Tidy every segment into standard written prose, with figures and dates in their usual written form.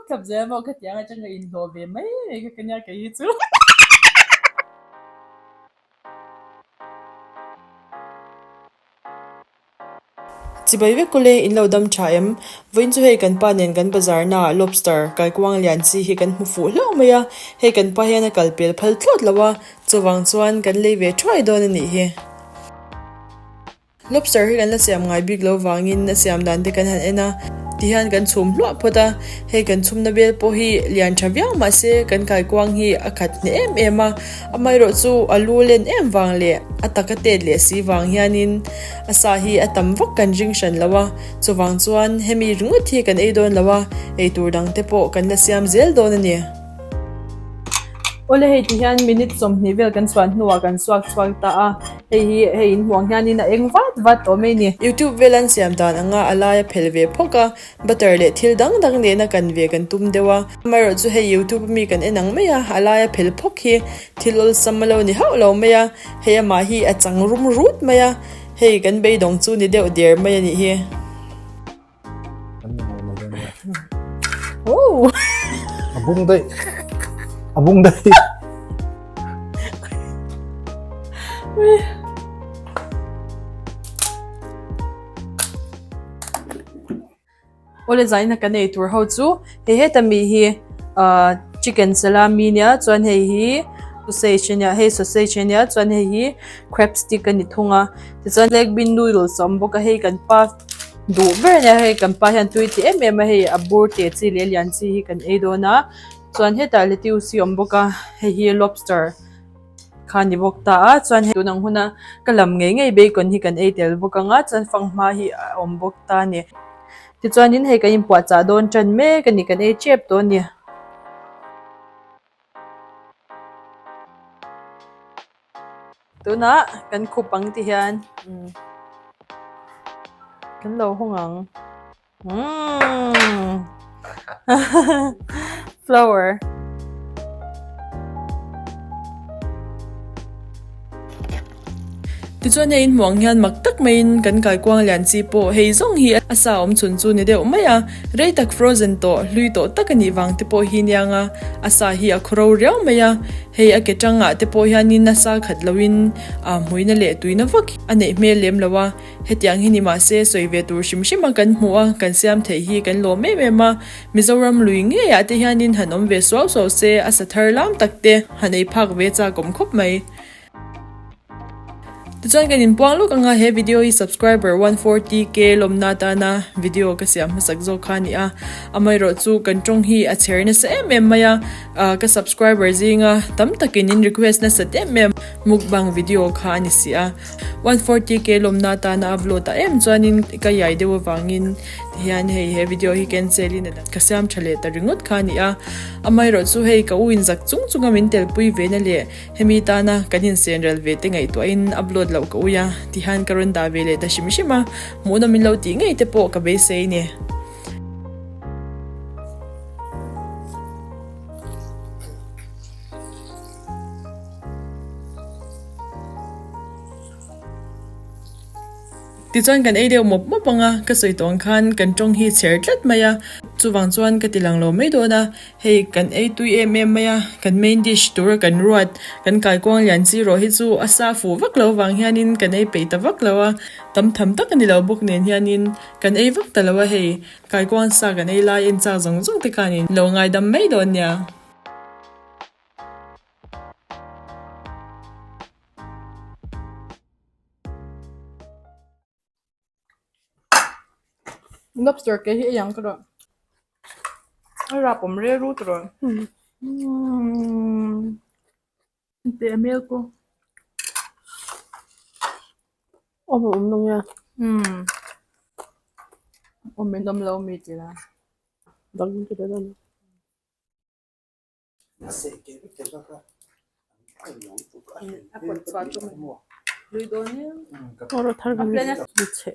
thlap zel a maw khatiang atanga inhlawh ve mai mai kha ka nia kei hi chu. Chibai vek kawle in lo dam tha em? Vawiin chu hei kan pa nen kan bazar na ah lobster kaikuang lian chi hi kan hmu fuh hlauh mai a, hei kan pa hian a kal pel phal thlawt lo a, chuvang chuan kan lei ve thuai dawn a nih hi. Lobster hi kan la siam ngai bik lo vangin a siam dan te kan han en a, tihian kan chhum hluah phawt a, hei kan chhumna bel pawh hi lian tha viau mahse kan kaikuang hi a khat hneh em em a, amaherawh chu a lu len em vang leh a taka tet leh si vang hianin a sa hi a tam vak kan ring hran lo a, chuvang chuan hemi ringawt hi kan ei dawn lo a, eitur dang te pawh kan la siam zel dawn a ni. Awle hei ti hian minute 20 vel kan chhuan hnuah kan suak chhuak ta a, hei hi hei in hmuh ang hianin a eng vat vat tawh mai a ni. YouTube vel an siam dan anga a laia phel ve phawk a, butter leh thil dang dang nena kan ve kan tum deuh a, amaherawh chu hei YouTube ami kan en ang mai a, a laia phel phawk hi thil awlsam a lo ni hauh lo mai a, hei amah hi a chang rum rut mai a, hei kan beidawng chu ni deuh der mai a nih hi. Oh. A bung daih. A bung daih. Awle zaina kan ei tur ho chu hei heta mi hi ah chicken salami nia chuan hei hi sausage ania hei sausage ania chuan hei hi crab stick a ni thung a tichuan black bean noodles a awm bawk a hei kan pa duh ber ania hei kan pa hian tui ti em em a hei a bur te chi leh a lian chi hi kan ei dawn a chuan hetah lettuce hi a awm bawk a hei hi lobster kha a ni bawk ta a chuan hei tun ang huna ka lam ngei ngei bacon hi kan ei tel bawk ang a chuan fanghma hi a awm bawk ta a ni tichuanin hei kan inpuahchah dawn tan mek a ni kan ei tep tawh a ni. Tunah kan khup ang ti hian kan lo hawng ang umm flower. Tichuan hei inhmuh ang hian mak tak maiin kan kaikuang lian chi pawh hei zawng hi a sa awm chhun chu ni deuh mai a, rei tak frozen tawh hlui tawh tak a nih vang te pawh hi nia nga a sa hi a khawro riau mai a, hei a ke tangah te pawh hianin a sa khat loin a hmuina leh tuina vak a neih hmel lem lo a, hetiang hi ni mahse sawi ve tur hrim hrim a kan hmuh a kan siam theih hi kan lawm em em a, Mizoram lui ngeiah te hianin han awm ve suau suau se a sa thar lam tak te han ei phak ve chak awm khawp mai. Tichuan kan inpuang lawk anga he video hi subscriber 140k lawmna atana video ka siam hmasak zawk kha a ni a, amaherawh chu kan tawng hi a chher nasa em em mai a, ka subscriber zinga tam takin in request nasat em em mukbang video kha a ni si a, 140k lawmna atana upload ah em chuanin ka iai deuh avangin tihian hei he video hi cancel in ka siam tha leh ta ringawt kha a ni a, amaherawh chu hei ka u inzak chung chunga min telpui ve na leh Hemi tana kan insenral ve te ngaihtuahin upload loh ka ui a, tihian ka rawn dah ve leh ta hrim hrim a, hmuhnawm min lo tih ngei te pawh ka beisei ni. Tichuan kan ei deuh mawp mawp ang a, ka sawi tawh ang khan kan tawng hi chher tlat mai a, chuvang chuan ka ti lang lo mai dawn a, Hei kan ei tui em em mai a, kan main dish tura kan ruat, kan kaikuang lian chi rawh hi chu a sa fuh vak lo vang hianin kan ei peih ta vak lo a, tam tham tak a ni lo bawk nen hianin kan ei vak ta lo a hei, kaikuang sa kan ei lai en chak zawng zawng te khanin lo ngaidam mai dawn nia. Lobster ke hi ei ang ka rawh. A rap awm rel rut rawh. Umm teh hmel pawh. Awm a awm lo nge. Umm awm in awm lo mi tih la. Dang ti ta dawn.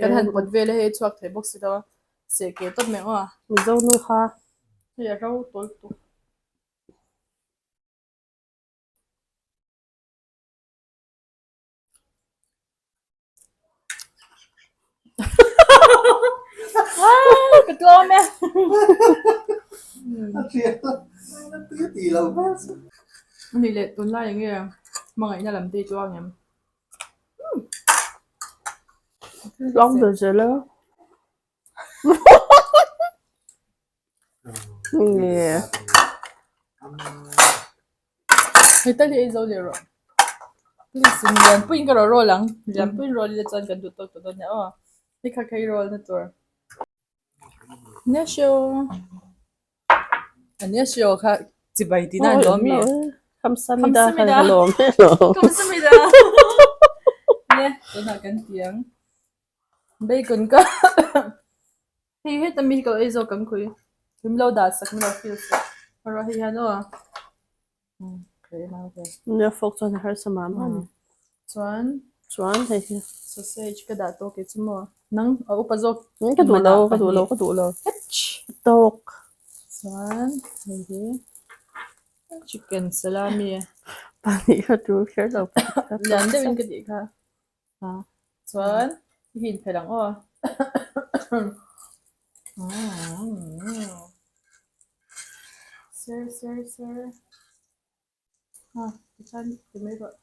Kan han pawt vel a hei chhuak thei bawk si lo a seh keh tawp mai ang aw. Mizo nu kha. Hei a ro tawl tuk. Ka tlawm e. A hriat a, tui a tih loh hmel chu. Ani leh tunlai enge hmangaihna lam te i tluang em? Tluang ber zel a. Nge. Hei tal hi ei zo leh rawh. Please in lianpuiin ka rawn roll ang. Lianpuiin roll ila chuan kan duh tawk tawh dawn nia aw. Hei kha kha i roll na tur. Annyeonghaseyo. Annyeonghaseyo kha chibai tihna an lawm mi. Kamsahamnida kha ka lawm. Kamsahamnida. Nia tunah kan ti ang. Bacon ka hei heta mi hi ka lo ei zawk ang khui. Min lo dah sak min lo fill sak. Erawh hei hian aw. Nia fork chuan a harsa mah mah a ni. Chuan Chuan hei hi. Sausage ka dah tawk e chu maw. Nang a upa zawk Ka duh lo ka duh lo ka duh lo. Tawk. Chuan hei hi chicken salami. Pahnih kha tul kher lo. Lian deuhin ka tih kha. Chuan i hin phelh ang aw. Sir sir sir. Ha tichuan ti mai rawh.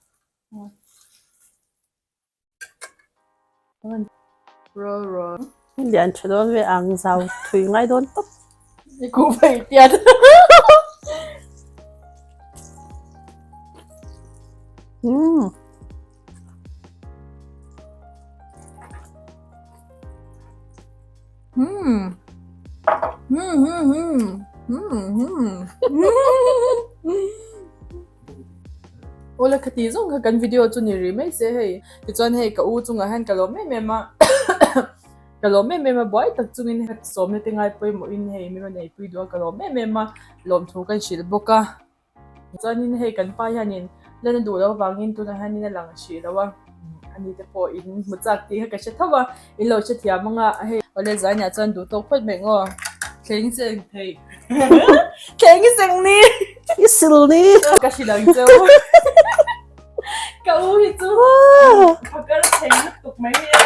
Roll roll. Lian tha dawn ve ang zau thui ngai dawn tawp. I kuh phei tiat. Umm. Hmm. Hmm hmm hmm. Hmm hmm. Awle ka ti zawng kha kan video chu ni rih mai se hei. Tichuan hei ka u chungah hian ka lawm em em a. Ka lawm em em a buai tak chungin sawmna te ngai pawimawhin hei min rawn eipui duh a ka lawm em em a. Lawmthu kan hrilh bawk a. Chuanin hei kan pa hianin lan a duh loh avangin tunah hianin a lang hrih lo a, ani te pawh in hmu chak tih kha ka hre tho a, in lo hrethiam ang a, hei awle zaiah chuan duh tawk phawt mai ngaw, thleng seng thei thleng seng ni i sil ni ka hrilh ang cheu ka u hi chu phakar thei lutuk mai hi a.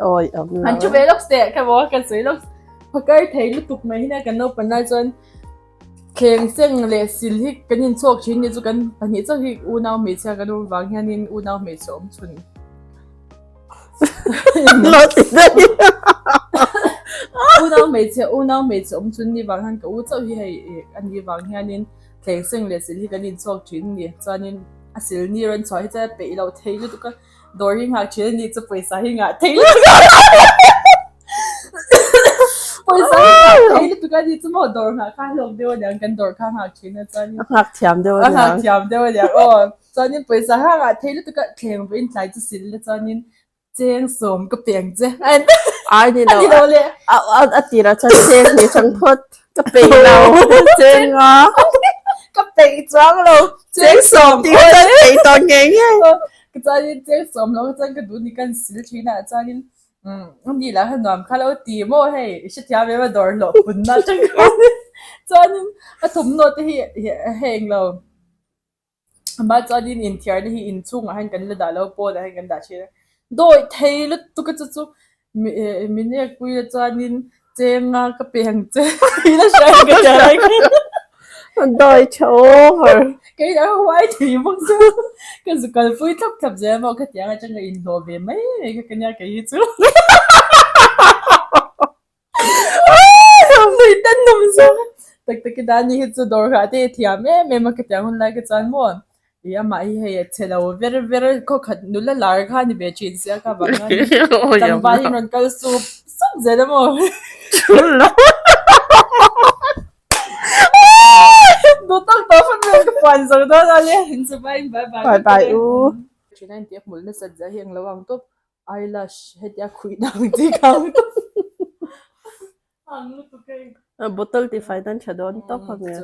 Awi awm lo. Han chu ve lawk teh ka maw ka sawi lawk phakar thei lutuk mai hi kan naupan lai chuan Thleng seng leh sil hi kan inchhuak thin ni chu kan pahnih chauh hi unau hmeichhia kan awm vang hianin unau hmeichhe awm chhun unau hmeichhe unau hmeichhe awm chhun ni vang hian ka u chauh hi hei a nih vang hianin thleng seng leh sil hi kan inchhuak thin ni chuanin a sil ni rawn chhuah hi chuan a peih loh thei lutuk a. Dawr hi nghah thin a nih chu pawisa hi nghah thei lutuk a pawisa hi nghah thei lutuk a nih chu maw dawr nghah kha hlawk deuh a niang kan dawr kha nghak thin a chuanin a nghak thiam deuh a niang a nghak thiam deuh a niang aw chuanin pawisa kha nghah thei lutuk a thleng vawiin tlai chu sil la chuanin cheng sawm ka peng che ai ni lo le a tirah chuan cheng hnih chang phawt ka peih lo cheng a ka peih chuang lo cheng sawm tih kha chuan peih tawh ngei ngei Ka chuanin cheng sawm lo chuan ka duh ni kan sil thin a chuanin umm ani lah kha nuam kha lo ti maw hei i hrethiam em a dawr hlawh punna atang khan chuanin a thawmhnaw te hi heng lo amah chuanin inthiarna hi inchhungah hian kan la dah lo pawnah hian kan dah thin a dawi thei lutuk a chu chu min ekpui a chuanin chenga ka pe ang che ila hria ang ka ti a Dawi tha over. Kei a huai thei bawk chu ka zu kalpui thlap thlap zel maw ka ti ang atang ka inhlawh ve mai mai kha ka nia kei hi chu. Nui tan nawm zawk a. Tak tak i dan hi chu dawr hrah te hi thiam em em a ka ti ang hun lai ka chuan maw ih amah hi hei a chhe lo ver ver khaw khat nula lar kha a ni ve thin sia ka vang hian tlangval hi an rawn kal sup sup zel a maw. Duh tak tawh fan vel ka puan zo dawn a le in chu bye bye bye bye u. Thin a inti a hmul nasat zia hi englo ang tawp. Eyelash hetia khuih dang chi kha ang tawp. Ang lutuk hei. Bottle ti fai nan tha dawn tawp a nia.